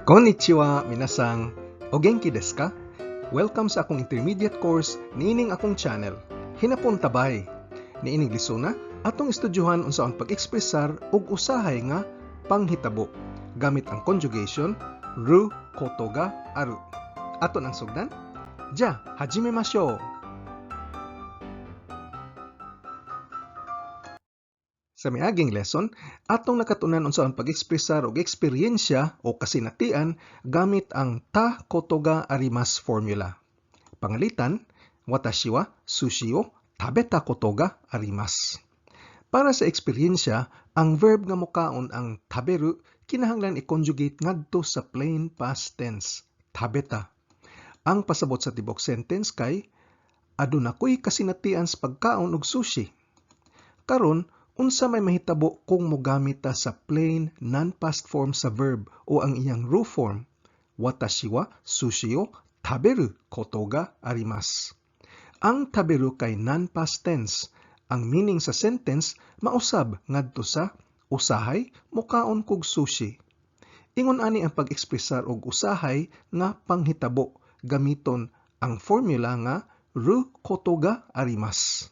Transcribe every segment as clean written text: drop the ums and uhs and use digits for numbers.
Konnichiwa, minasan. O genki desu ka? Welcome sa akong intermediate course niining akong channel. Hinapon tabay. Niining lisuna, atong estudyuhan unsaon pag-ekspresar og usahay nga panghitabo gamit ang conjugation ru koto ga aru. Ato nang sugdan? Ja, hajimemashou. Sa miaging lesson, atong nakatunan unsaon pag-ekspresar og eksperyensya o kasinatian gamit ang ta koto ga arimasu formula. Pangalitan, watashi wa sushi o tabeta koto ga arimasu. Para sa eksperyensya, ang verb nga mokaon ang taberu kinahanglan i-conjugate ngadto sa plain past tense, tabeta. Ang pasabot sa tibok sentence kay aduna ko'y kasinatian sa pagkaon og sushi. Karon, unsa may mahitabo kung mogamit ta sa plain non-past form sa verb o ang iyang ru form? Watashi wa sushi o taberu koto ga arimasu. Ang taberu kay non-past tense. Ang meaning sa sentence mausab ngadto sa usahay mokaon kog sushi. Ingon ani ang pag-ekspresar og usahay nga panghitabo gamiton ang formula nga ru koto ga arimasu.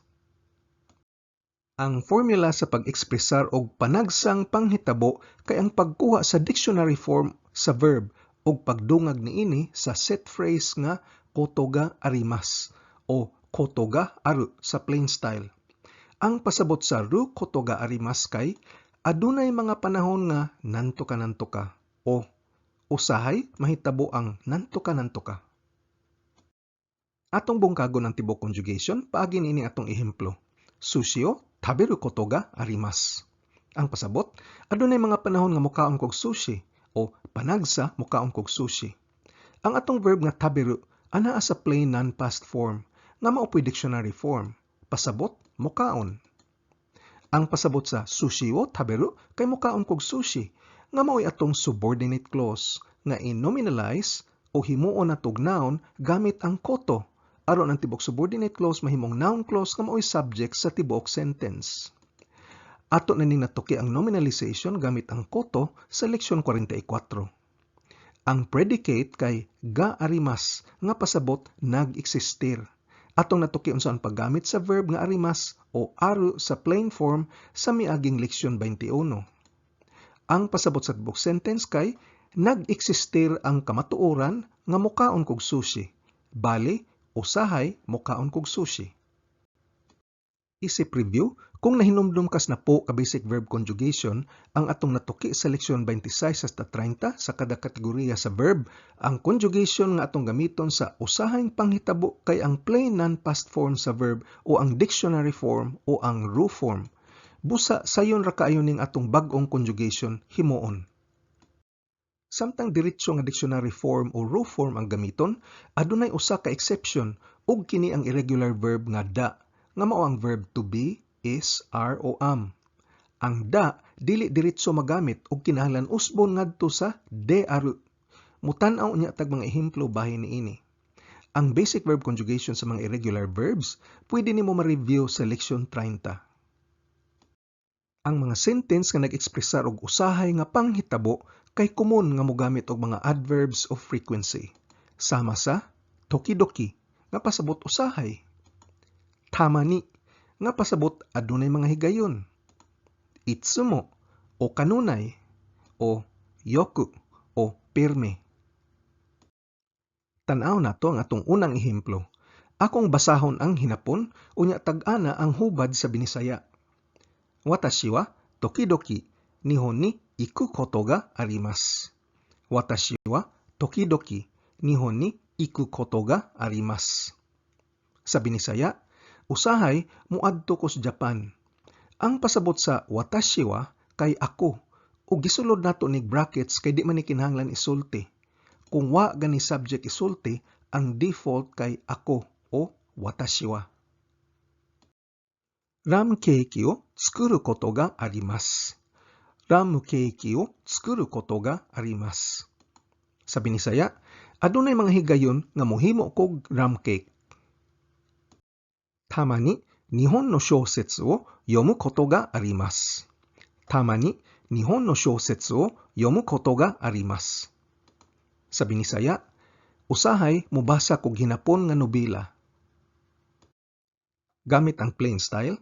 Ang formula sa pag-ekspresar og panagsang panghitabo kay ang pagkuha sa dictionary form sa verb ug pagdungag niini sa set phrase nga koto ga arimasu o koto ga aru sa plain style. Ang pasabot sa ru koto ga arimasu kay adunay mga panahon nga nanto ka o usahay mahitabo ang nanto ka. Atong bungkagon ang tibok conjugation paagi niini atong ehemplo. Sushi o taberu koto ga arimasu. Ang pasabot, adunay mga panahon nga mokaon kog sushi o panagsa mokaon kog sushi. Ang atong verb nga taberu anaa sa plain non-past form nga mao po'y dictionary form. Pasabot, mokaon. Ang pasabot sa sushi o taberu kay mokaon kog sushi nga mao'y atong subordinate clause nga i-nominalize o himuon natog noun gamit ang koto aron ang tibok subordinate clause mahimong noun clause nga mao'y subject sa tibuok sentence. Ato na ning natuki ang nominalization gamit ang koto sa leksyon 44. Ang predicate kay ga arimasu nga pasabot nag-eksistir. Atong natuki unsa ang paggamit sa verb nga arimasu o aru sa plain form sa miaging leksyon 21. Ang pasabot sa tibuok sentence kay nag-eksistir ang kamatuoran nga mokaon kog sushi. Bali, usahay mokaon kog sushi. Isip review, kung nahinumdum kas na po ka basic verb conjugation, ang atong natuki sa leksyon 26 hasta 30 sa kada kategorya sa verb, ang conjugation nga atong gamiton sa usahayng panghitabo kay ang plain non-past form sa verb o ang dictionary form o ang ru form. Busa sayon ra kaayo ning atong bag-ong conjugation himuon. Samtang diretso nga dictionary form o ru form ang gamiton, adunay usa ka exception ug kini ang irregular verb nga da, nga mao ang verb to be, is, are o am. Ang da dili diretso magamit ug kinahanglan usbon ngadto sa de aru. Mutan-aw unya tag mga ehemplo bahin niini. Ang basic verb conjugation sa mga irregular verbs pwede nimo ma-review sa leksyon 30. Ang mga sentence nga nag-ekspresar og usahay nga panghitabo kay komon nga mogamit og mga adverbs of frequency. Sama sa tokidoki nga pasabot usahay. Tamani nga pasabot adunay mga higayon. Itsumo o kanunay o yoku o pirme. Tan-aw nato ang atong unang ehemplo. Akong basahon ang hinapon unya tag-ana ang hubad sa Binisaya. Watashi wa tokidoki nihon ni iku koto ga arimasu. Watashi wa tokidoki nihon ni iku koto ga arimasu. Sa Binisaya, usahay moadto ko sa Japan. Ang pasabot sa watashi wa kay ako ug gisulod nato nig brackets kay di man ni kinahanglan isulti. Kung wa gani subject isulti, ang default kay ako o watashi wa. Ram keiki o tsukuru koto ga arimasu. Ramu keiki o tsukuru koto ga arimasu. Sa Binisaya, adunay mga higayon nga mohimo kog ram cake. Tama ni nihon no shousetsu o yomu koto ga arimasu. Tama ni nihon no shousetsu o yomu koto ga arimasu. Sa Binisaya, usahay mobasa kog hinapon nga nobela. Gamit ang plain style,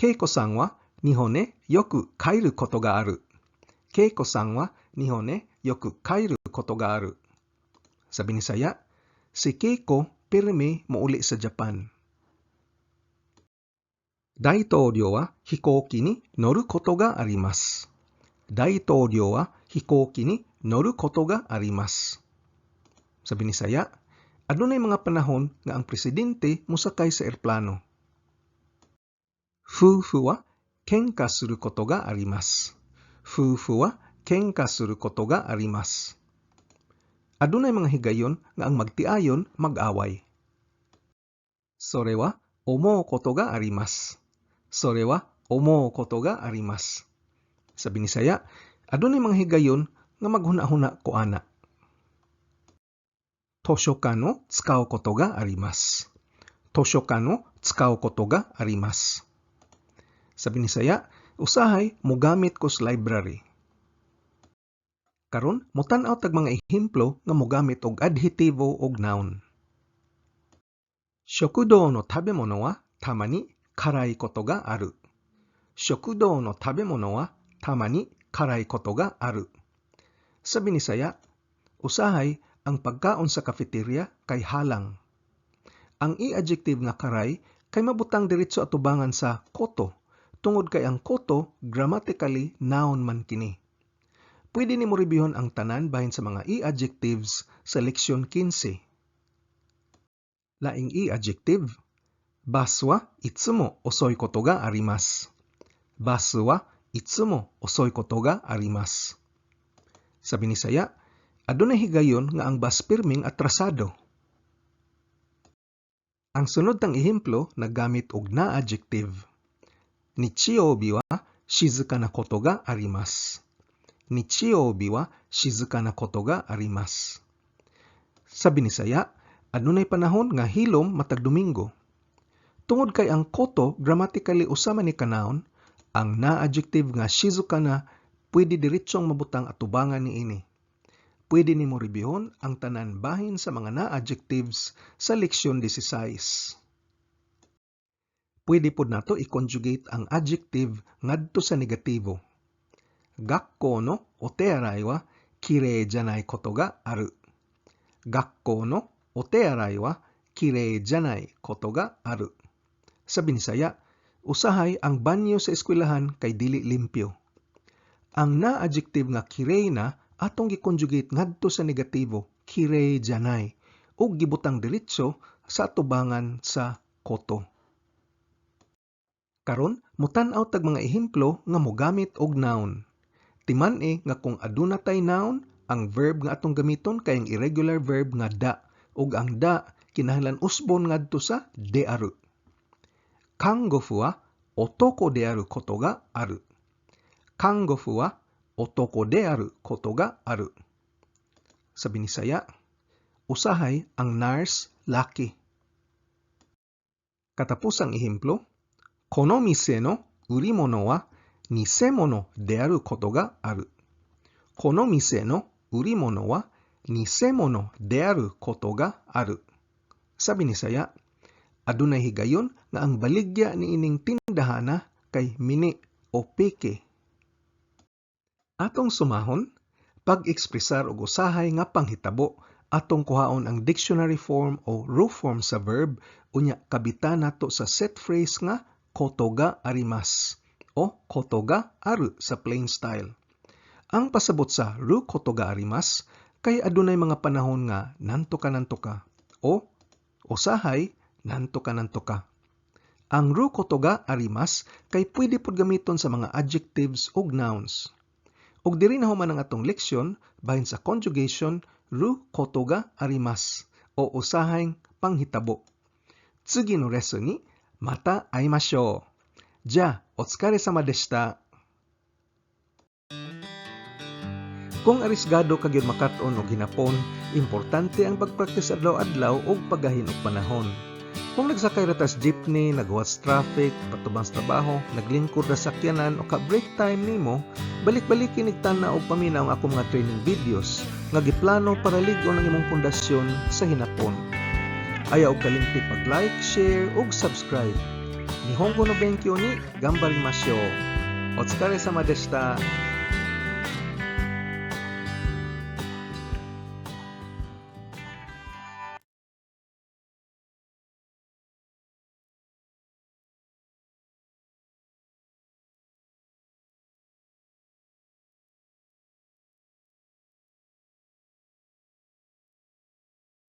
恵子さんは日本へよく帰ることがある。恵子さんは日本へよく帰ることがある。Sa Binisaya, si Keiko pirmi mouli sa Japan. 大統領は飛行機に乗ることがあります。大統領は飛行機に乗ることがあります。Sa Binisaya, adunay mga panahon nga ang presidente mosakay sa eroplano. 夫婦は喧嘩することがあります。夫婦は喧嘩することがあります。Adunay mga higayon nga ang magtiayon mag-away. それは思うことがあります。それは思うことがあります。Sa Binisaya, adunay mga higayon nga maghuna-huna ko ana. 図書館を使うことがあります。図書館を使うことがあります。Sa Binisaya, usahay mogamit ko sa library. Karon, motan-aw tag mga ehemplo nga mogamit og adhetibo og noun. 食堂の食べ物はたまに辛いことがある。食堂の食べ物はたまに辛いことがある。Sa Binisaya, usahay ang pagkaon sa cafeteria kay halang. Ang i-adjective nga 辛い kay mabutang diretso atubangan sa こと tungod kay ang こと grammatically noun man kini. Pwede nimo reviewon ang tanan bahin sa mga i-adjectives sa leksyon 15. Laing i-adjective, バスはいつも遅いことがあります。バスはいつも遅いことがあります。Sa Binisaya, adunay higayon nga ang bus pirming atrasado. Ang sunod tang ehemplo naggamit og na adjective. 日曜日は静かなことがあります。日曜日は静かなことがあります。Sa Binisaya, adunay panahon nga hilom matag Domingo. Tungod kay ang こと grammatically usa man ni ka noun, ang na-adjective nga 静かな pwede diretsong mabutang atubangan niini. Pwede nimo reviewon ang tanan bahin sa mga na-adjectives sa leksyon 16. Pwede pod nato i-conjugate ang adjective ngadto sa negatibo. 学校のお手洗いはきれいじゃないことがある。学校のお手洗いはきれいじゃないことがある。Sa Binisaya, usahay ang banyo sa eskwelahan kay dili limpyo. Ang na-adjective nga きれいな atong gi-conjugate ngadto sa negatibo, きれいじゃない ug gibutang diretso sa atubangan sa こと. Karon, motan-aw tag mga ehemplo nga mogamit og noun. Timan-i nga kung aduna tay noun, ang verb nga atong gamiton kay ang irregular verb nga だ ug ang だ kinahanglan usbon ngadto sa である. 看護婦は男であることがある。看護婦は男であることがある。Sa Binisaya, usahay ang nurse laki. Katapusang ehemplo, この店の売り物は偽物であることがある。この店の売り物は偽物であることがある。Sa Binisaya, adunay higayon nga ang baligya niining tindahana kay mini o peke. Atong sumahon, pag-ekspresar og usahay nga panghitabo, atong kuhaon ang dictionary form o る form sa verb unya kabitan nato sa set phrase nga ことがあります o ことがある sa plain style. Ang pasabot sa ることがあります kay adunay mga panahon nga なんとかなんとか o usahay なんとかなんとか. Ang ることがあります kay pwede pud gamiton sa mga adjectives ug nouns. Ug diri na human ang atong leksyon bahin sa conjugation ることがあります o usahay panghitabo. 次のレッスンにまた会いましょう。じゃあ、お疲れ様でした。Kung arisgado ka gyud makat-on og hinapon, importante ang pagpraktis adlaw-adlaw ug paggahin og panahon. Kung nagsakay ra tas jeepney, naghuwat sa traffic, patubang sa trabaho, naglingkod ra sakyanan o ka break time nimo, Balik-balikin ig tan-aw og paminaw ang akong mga training videos nga giplano para lig-on ang imong pundasyon sa hinapon. Ayaw og kalimti pag-like, share ug subscribe. 日本語の勉強に頑張りましょう. お疲れ様でした.